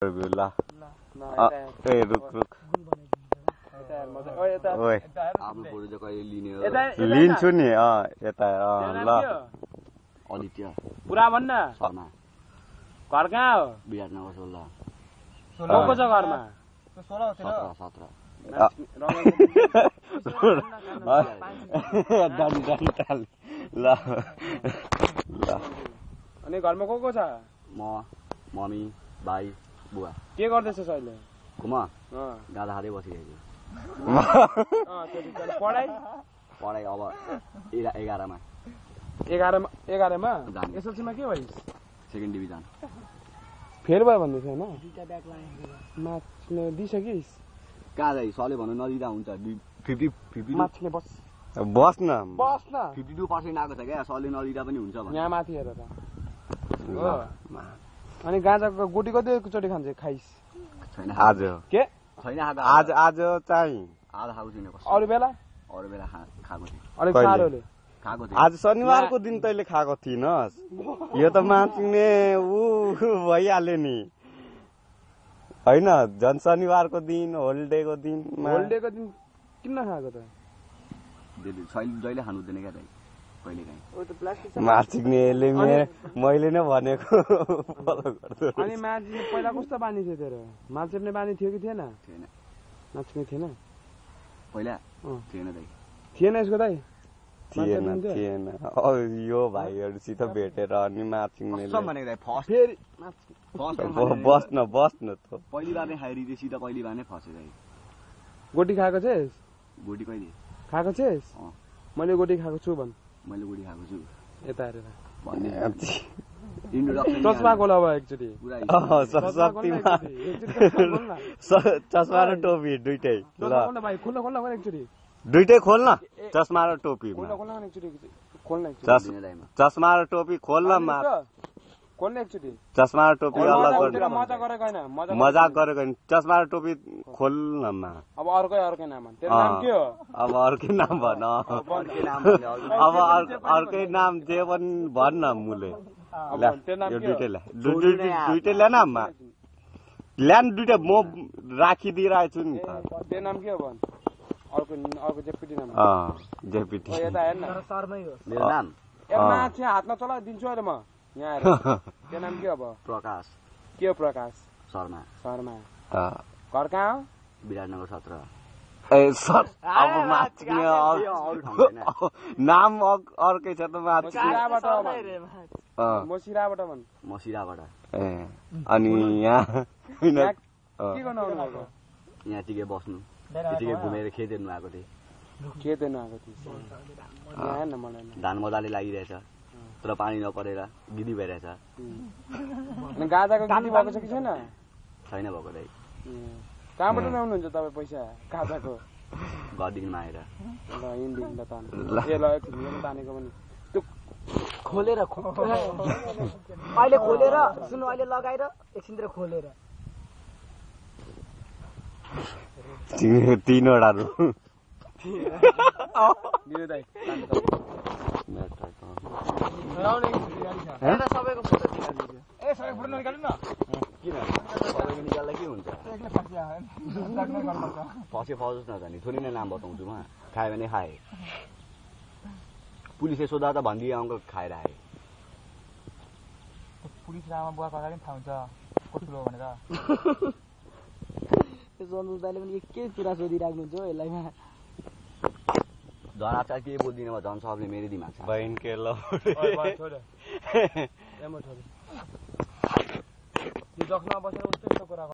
ल ए रुक लिन्छु नि यता ल आदित्य पुरा भन्न शर्मा घर कहाँ हो विराटनगर 16 को छ घरमा 17 ल अनि घरमा को छ म मम्मी भाइ बुवा के गर्दैछस् अहिले घुमा गाधा हादै बसिरहेको पढाइ पढाइ अब 11 मा 11 मा एसएलसी मा के भइस् सेकेन्ड डिभिजन फेल भयो भन्दै छैन मार्क्सले दिइसकिस् कहाँ जाइ सरले भन्नु नदिँदा हुन्छ 50 मार्क्सले बस्न 52% आएको छ क्या सरले नदिँदा पनि हुन्छ यहाँ माथि हेर त अनि गाँजाको गुटी कतिचोटि खान्छ खाइस् छैन आज के छैन आज चाहिँ आज खाएको छैन अरू बेला खाएको थिएँ अलिक साह्रोले खाएको थिएँ आज शनिबारको दिन तैँले खाएको थिइनस् यो त मान्छे भइहाल्यो नि होइन झन् शनिबारको दिन होलिडेको दिन किन खाएको त जहिले खानु हुँदैन क्या दाइ कहिले काहीँ माछिक्नेले मैले नै भनेको फलो गर्छु अनि माछिने पहिला कस्तो बानी थियो तेरो माल चेप्ने बानी थियो कि थिएन माछिने थिएन पहिला थिएन दाइ थिएन यसको दाइ थिएन यो भाइहरूसित भेटेर अनि माछिक्नेले बस्न त पहिली बार नै खाएर सिधा पहिली बार नै फस्यो दाइ गोटी खाएको छेस् गोटी कहिले खाएको छेस् मैले गोटी खाएको छु भन् मैले गोटी खाएको छु यता हेरेर चस्मा खोला भयो एकचोटि चस्मा र टोपी दुइटै ल एकचोटि दुइटै खोल्न चस्मा र टोपी चस्मा र टोपी खोल्न चस्मा र टोपी अलग मजाक गरेको चस्मा र टोपी खोल्नमा अब अर्कै नाम के हो अब अर्कै नाम भन अब अर्कै नाम जे पनि भन्न मुले दुइटै ल्यान ल्यान दुइटै म राखिदिइरहेको छु नि त त्यो नाम के हो भन् अर्को जेपिटी नाम जेपिटी यता हेर्न मेरो नाम माथि हातमा चला दिन्छु अहिले म यहाँ हेर त्यो नाम के हो प्रकाश के हो प्रकाश शर्मा घर कहाँ हो विराटनगर 17 अब माछिक्ने नाम अर्कै छ त माछिराबाट म सिराबाट ए अनि यहाँ के गर्न आउनु भएको यहाँ टिके बस्नु टिके घुमेर खेत हेर्नु आएको थिएँ धान मजाले लागिरहेछ तर पानी नपरेर गिदी भइरहेछ गाजाको गिदी भएको छ कि छैन छैन भएको दाइ कहाँबाट ल्याउनुहुन्छ तपाईँ पैसा गाजाको घरदेखि आएर तानेको पनि खोलेर अहिले खोलेर सुन्नु अहिले लगाएर एकछिनतिर खोलेर तीनवटा सबैको फोटो निकाल्दा के हुन्छ फसे फसोस् न जाने थोरै नै नाम बताउँछु म खायो भने खाए पुलिसले सोधा त भनिदिए अङ्कल खाएर आए पुलिस आमा बुवाको अगाडि पनि थाहा हुन्छ को ठुलो भनेर जन्म दाइले पनि एकै कुरा सोधिराख्नुहुन्छ हो यसलाई झन् आज के बोल्दिनँ झन् सबले मेरै दिमाग छ बहिन के ल जखमा बसेर उस्तै कुरा